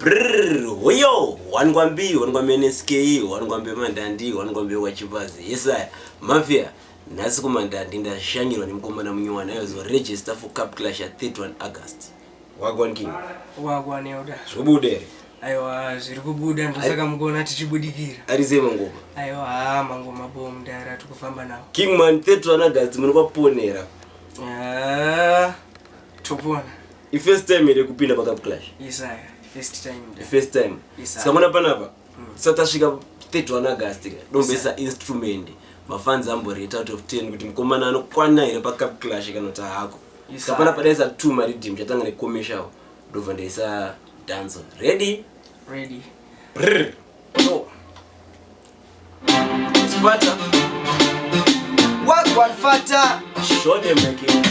Brrr, hoyo waningwambi waningwambi NSK waningwambi mandandi waningwambi wachipazi yesaya mafia. Nhasi kumandandi ndashanyirwa nemukomana munyowani aizoregister for Cup Clash ya 31 August. Wagwan King. Wagwan Elder. Zvobuda here? Aiwa, zviri kubuda, ndosaka mukuona tichibudikira. Ari sei mangoma? Aiwa, haa, mangoma bo mudhara, tikufamba nawo. Kingman, 31 August muri kwaponera. Ah, topona. Ifirst time here kupinda paCup Clash? Isaya, first time. First time. Isaya. Saka mona panapa tisati tasvika 31 August ka, domboisa instrument mafans amborate out of 10 kuti mukomana anokwana here paCup Clash kana kuti haako. Saka panapa daisa 2 mariddim, chatanga necommercial, ndobva ndaisa dancehall. Ready? Ready. Brr. Oh. Sparta. Wagwan fata. Show them making.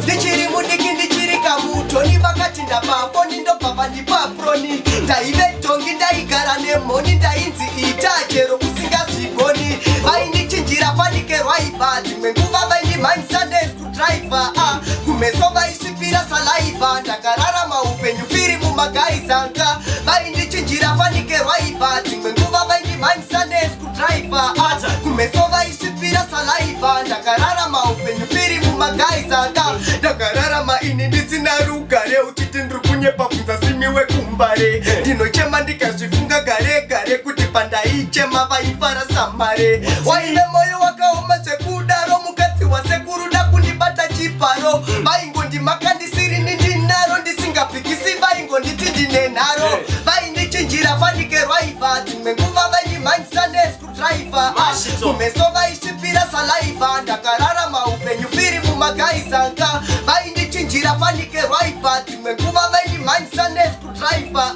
Ndichiri mudiki, ndichiri kamutoni, vakati ndapafoni ndobva vandipa proni. Ndaive dhongi, ndaigara nemhoni, ndainzi ita chero usingazvigoni. Vaindichinjira fanike rwaivha, dzimwe nguva vaindimhanyisa nescrewdriver. Ah, kumeso vaisvipira saliva. Ndakararama upenyu firi mumagaizanga. Vaindichinjira fanike rwaivha, dzimwe nguva vaindimhanyisa nescrewdriver. Ah, kumeso vaisvipira saliva. Ndakararama upenyu firi mumagaizanga. Ndakararama ini ndisina rugare, uchiti ndiri kunyepa bvunza simiwe kumbare. Ndinochema ndikazvifunga gare gare kuti pandaichema vaifara samare. Waive moyo wakaoma zvekudaro, mukadzi wasekuru dakundibata chiparo. Vaingondimaka ndisirini ndinaro, ndisingapikisi vaingonditi ndine nharo. Vaindichinjira fanike rwaivha, dzimwe nguva vaindimhanyisa nescrewdriver. Mashito. Kumeso vaisvipira saliva. Ndakararama upenyu firi mumagaizanga. Vaindichinjira fanike rwaivha, dzimwe nguva vaindimhanyisa nescrewdriver.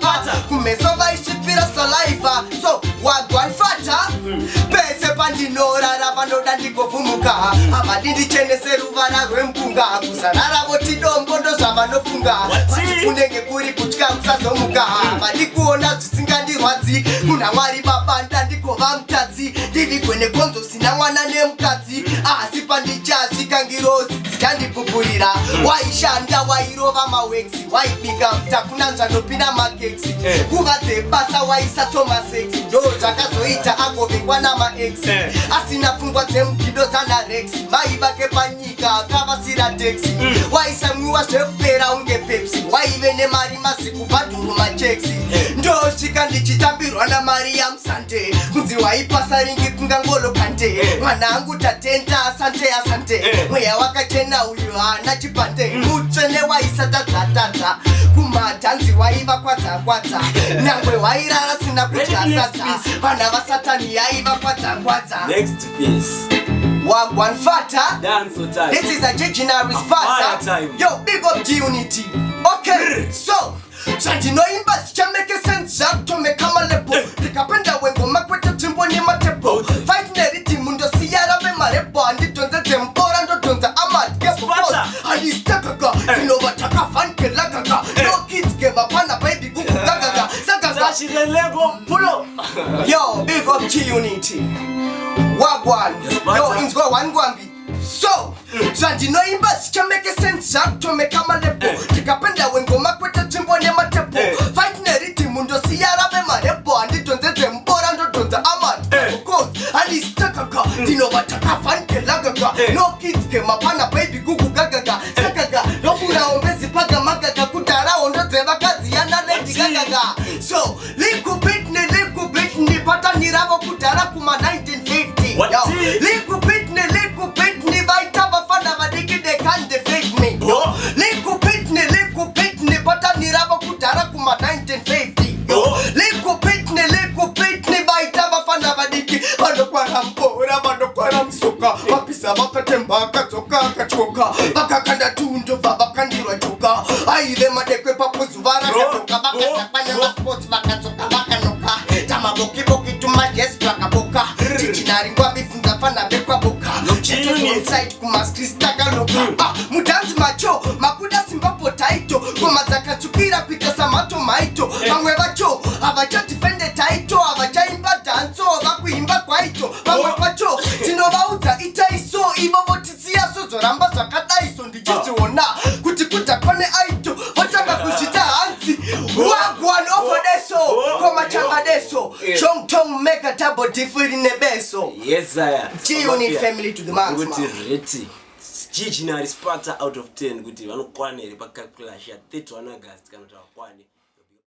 Kumeso vaisvipira saliva. So wagwan fata, pese pandinorara vanoda ndigovhumuka. Havadi ndichenese ruvara rwemupunga, kuzarara voti dombo, ndozvavanofunga. Wati? Kunenge kuri kutya musazomuka. Havadi kuona zvisingandirwadzi. Kuna Mwari Baba ndandigova mutadzi, ndivigwe negonzo sina mwana nemukadzi. Asi pandichasvika ngirozi dzichandipupurira. Waishanda, wairova maweksi, waibika mutakunanzva ndopinda makeksi. Nguva dzebasa waisatoma sex, ndo zvakazoita agovengwa namaex. Asina pfungwa dzemugido dzana Rex, mai vake panyika akavasira taxi. Waisamwiwa zvekupera unge Pepsi, waive nemari mazikubhadhuru machecks. Ndosvika ndichitambirwa namari yamusande, kunzi waipasa ringi kungangolo kante. Mwana angu tatenda, asante asante. Mweya wakachena uyu haana chipande, mutsvene waisatadzatadza. Kumadhanzi waiva kwadza kwadza, nyangwe wairara sina kudya Ready, next sadza. piece. Vana vasatani yaiva kwadza kwadza. Next piece. Wagwan fata. Dance time. This is a Jejinary A fire Sparta. time. Yo, big up G-Unity. Okay, so zvandinoimba zvichamake sense, zvakutomeka malebo. Ndikapenda wengoma kwete tsvimbo nematepo. Fight neriddim ndosiya rave marebho. Handidhonze dzemubora, ndodhonza Sparta. amadhandistakaka ndinova takafankelakaka. No kids game hapana baby kukugagaga sagaga. Sashirelebo pulo. Yo, big up G-Unity. Wagwan. Yes, Sparta. Yo, inzwa one gwambi. So, zvandinoimba zvichamake sense, zvakutomeka malebo. Ndikapenda wengoma kwete tsvimbo nematepo. Fight neriddim ndosiya rave marebho. Handidhonze dzemubora, ndodhonza amadcause handistakaka ndinova takafankelakaka. No kids game hapana baby kukugagaga sagaga. Ndofura hombe zipaga magaga, kudhara hondo dzevakadzi yana Lady Gagaga. So, likubitni likubitni pataniravo kudhara kuma 1950. What? Yo, likubitni likubitni vaita vafana vadiki, they can't defeat me. Oh. Likubitni likubitni pataniravo kudhara kuma 1950. Yo, Oh. likubitni likubitni vaita vafana vadiki, vanokwara mubora, vanokwara musoka, vapisa vakatemba, akadzoka akatyoka, vakakanda tundobva vakandirwa joka. Aive madekwe papo zuva rakatoka, vakadhakwa nemasports, vakadzoka vakanoka, tamabokiboki tumajesi twakaboka. Chichinari ngwabibvunza fana vekwaboka. G-Unit. Kumastreets takaloka. Ah, mudhanzi macho makuda Zimbabwe taito, ngoma dzakatsvukira kuita samatomaito. Vamwe vacho havachadefende taito, havachaimba dancehall, vakuimba kwaito. Vamwe vacho tinovaudza itai so, ivo votisiya so, zoramba zvakadai. So ndichizviona kuti kudhakwa neaito, votanga kuzvita hanzi wagwan. One over deso, Oh. komachanga deso, Yeah. chong tong mega double different nebeso. Yes, sir. G-Unit family to the max, Kuti man. rate G Ginari Sparta out of 10 kuti vanokwana here paCup Clash ya 31 August kana kuti vakwane.